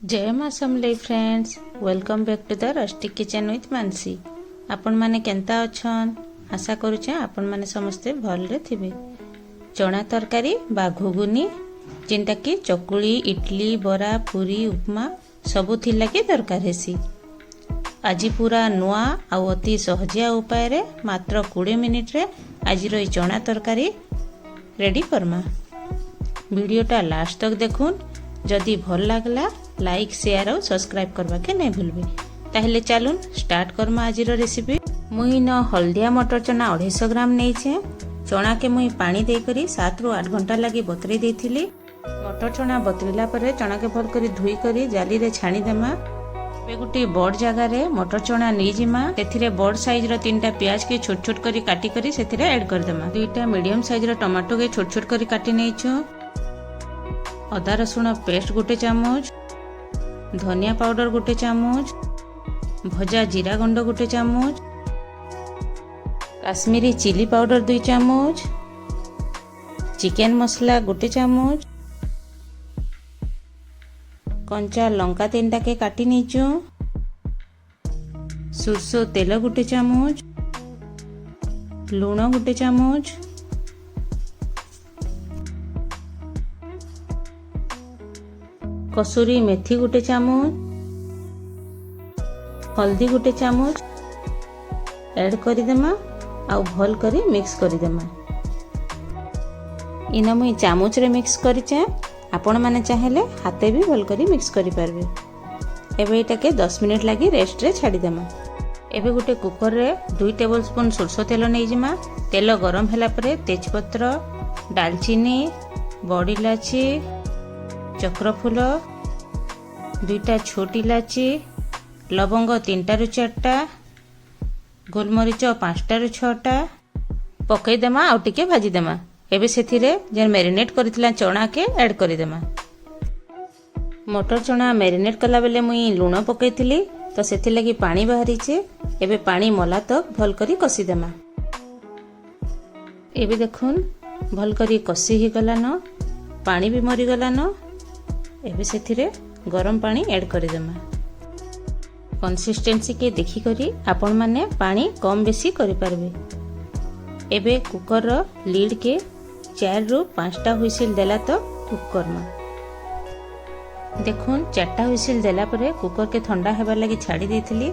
ଜୟ ମା Samalei friends, welcome back to the Rustic Kitchen with Manasi. ଆପଣମାନେ କେନ୍ତା ଅଛନ୍? ଆଶା କରୁଛେଁ ଆପଣମାନେ ସମସ୍ତେ ଭଲରେ ଥିବେ। ଚଣା ତରକାରୀ ବା ଘୁଗୁନି, ଯେନ୍ଟାକି ଚକୁଳି, ଇଡଲି, ବରା, ପୁରୀ, ଉପମା ସବୁଥିର୍ ଲାଗି ଦରକାର ହେସି। ଆଜି ପୁରା ନୂଆ ଆଉ ଅତି ସହଜିଆ ଉପାୟରେ ମାତ୍ର 20 ମିନିଟ୍ରେ ଆଜିର ଏଇ ଚଣା ତରକାରୀ ରେଡ଼ି କର୍ମା। ଭିଡ଼ିଓଟା ଲାଷ୍ଟ ତକ୍ ଦେଖୁନ୍। ଯଦି ଭଲ ଲାଗଲା, ଲାଇକ୍, ସେୟାର ଆଉ ସବସ୍କ୍ରାଇବ୍ କରବାକେ ନାଇଁ ଭୁଲବେ। ତାହେଲେ ଚାଲୁନ୍ ଷ୍ଟାର୍ଟ କର୍ମା ଆଜିର ରେସିପି। ମୁଇଁ ନ ହଳଦିଆ ମଟର ଚଣା 250 ଗ୍ରାମ ନେଇଛେ। ଚଣାକେ ମୁଇଁ ପାଣି ଦେଇକରି 7ରୁ 8 ଘଣ୍ଟା ଲାଗି ବତୁରେଇ ଦେଇଥିଲି। ମଟର ଚଣା ବତୁରିଲା ପରେ ଚଣାକେ ଭଲ କରି ଧୋଇ କରି ଜାଲିରେ ଛାଣିଦେମା। ଏବେ ଗୋଟେ ବଡ଼ ଜାଗାରେ ମଟର ଚଣା ନେଇଯିମା। ସେଥିରେ ବଡ଼ ସାଇଜର ତିନିଟା ପିଆଜକେ ଛୋଟ ଛୋଟ କରି କାଟି କରି ସେଥିରେ ଆଡ୍ କରିଦେମା। ଦୁଇଟା ମିଡିୟମ ସାଇଜର ଟମାଟୋକେ ଛୋଟ ଛୋଟ କରି କାଟି ନେଇଛୁ। ଅଦା ରସୁଣ ପେଷ୍ଟ 1 ଚାମଚ, ଧନିଆ ପାଉଡର 1 ଚାମଚ, ଭଜା ଜିରା ଗୁଣ୍ଡ 1 ଚାମଚ, କାଶ୍ମୀରୀ ଚିଲି ପାଉଡର 2 ଚାମଚ, ଚିକେନ ମସଲା 1 ଚାମଚ, କଞ୍ଚା ଲଙ୍କା ତିନିଟାକେ କାଟି ନେଇଛୁ, ସୋରିଷ ତେଲ 1 ଚାମଚ, ଲୁଣ 1 ଚାମଚ, କସୁରୀ ମେଥି 1 ଚାମଚ, ହଳଦୀ 1 ଚାମଚ ଆଡ୍ କରିଦେମା ଆଉ ଭଲ କରି ମିକ୍ସ କରିଦେମା। ଇନ ମୁଇଁ ଚାମଚରେ ମିକ୍ସ କରିଛେ, ଆପଣମାନେ ଚାହିଁଲେ ହାତେ ବି ଭଲ କରି ମିକ୍ସ କରିପାରିବେ। ଏବେ ଏଇଟାକେ 10 ମିନିଟ୍ ଲାଗି ରେଷ୍ଟରେ ଛାଡ଼ିଦେମା। ଏବେ ଗୋଟେ କୁକରରେ 2 ଟେବଲ ସ୍ପୁନ୍ ସୋରିଷ ତେଲ ନେଇଯିମା। ତେଲ ଗରମ ହେଲା ପରେ ତେଜପତ୍ର, ଡାଲଚିନି, ବଡ଼ ଇଲାଚି, ଚକ୍ରଫୁଲ, ଦୁଇଟା ଛୋଟ ଇଲାଚି, ଲବଙ୍ଗ ତିନିଟାରୁ ଚାରିଟା, ଗୋଲମରିଚ ପାଞ୍ଚଟାରୁ ଛଅଟା ପକେଇଦେମା ଆଉ ଟିକେ ଭାଜିଦେମା। ଏବେ ସେଥିରେ ଯେନ୍ ମ୍ୟାରିନେଟ୍ କରିଥିଲା ଚଣାକେ ଆଡ୍ କରିଦେମା। ମଟର ଚଣା ମ୍ୟାରିନେଟ୍ କଲା ବେଲେ ମୁଇଁ ଲୁଣ ପକେଇଥିଲି, ତ ସେଥିଲାଗି ପାଣି ବାହାରିଛେ। ଏବେ ପାଣି ମଲା ତକ୍ ଭଲ କରି କଷିଦେମା। ଏବେ ଦେଖୁନ୍, ଭଲ କରି କଷି ହେଇଗଲାନ, ପାଣି ବି ମରିଗଲାନ। ଏବେ ସେଥିରେ ଗରମ ପାଣି ଆଡ୍ କରିଦେମା। କନସିଷ୍ଟେନ୍ସିକେ ଦେଖିକରି ଆପଣମାନେ ପାଣି କମ୍ ବେଶୀ କରିପାରିବେ। ଏବେ କୁକରର ଲିଡ୍କେ 4ରୁ 5ଟା ହୁଇସିଲ୍ ଦେଲା ତ କୁକ୍ କର୍ମା। ଦେଖୁନ୍, ଚାରିଟା ହୁଇସିଲ୍ ଦେଲା ପରେ କୁକରକେ ଥଣ୍ଡା ହେବାର ଲାଗି ଛାଡ଼ି ଦେଇଥିଲି।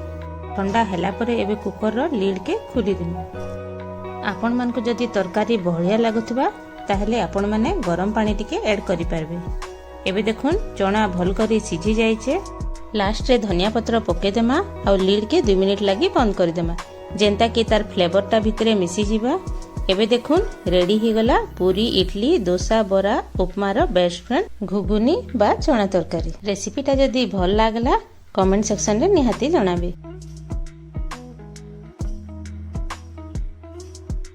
ଥଣ୍ଡା ହେଲା ପରେ ଏବେ କୁକରର ଲିଡ୍କେ ଖୋଲିଦେମି। ଆପଣମାନଙ୍କୁ ଯଦି ତରକାରୀ ବହଳିଆ ଲାଗୁଥିବା, ତାହେଲେ ଆପଣମାନେ ଗରମ ପାଣି ଟିକେ ଆଡ୍ କରିପାରିବେ। ଏବେ ଦେଖୁନ୍, ଚଣା ଭଲ କରି ସିଝି ଯାଇଛେ। ଲାଷ୍ଟରେ ଧନିଆ ପତ୍ର ପକେଇଦେମା ଆଉ ଲିଡ୍କେ 2 ମିନିଟ୍ ଲାଗି ବନ୍ଦ କରିଦେମା, ଯେନ୍ତା କି ତାର ଫ୍ଲେଭରଟା ଭିତରେ ମିଶିଯିବା। ଏବେ ଦେଖୁନ୍, ରେଡି ହେଇଗଲା ପୁରୀ, ଇଡଲି, ଦୋସା, ବରା, ଉପମାର ବେଷ୍ଟ ଫ୍ରେଣ୍ଡ ଘୁଗୁନି ବା ଚଣା ତରକାରୀ। ରେସିପିଟା ଯଦି ଭଲ ଲାଗଲା, କମେଣ୍ଟ ସେକ୍ସନରେ ନିହାତି ଜଣାବେ।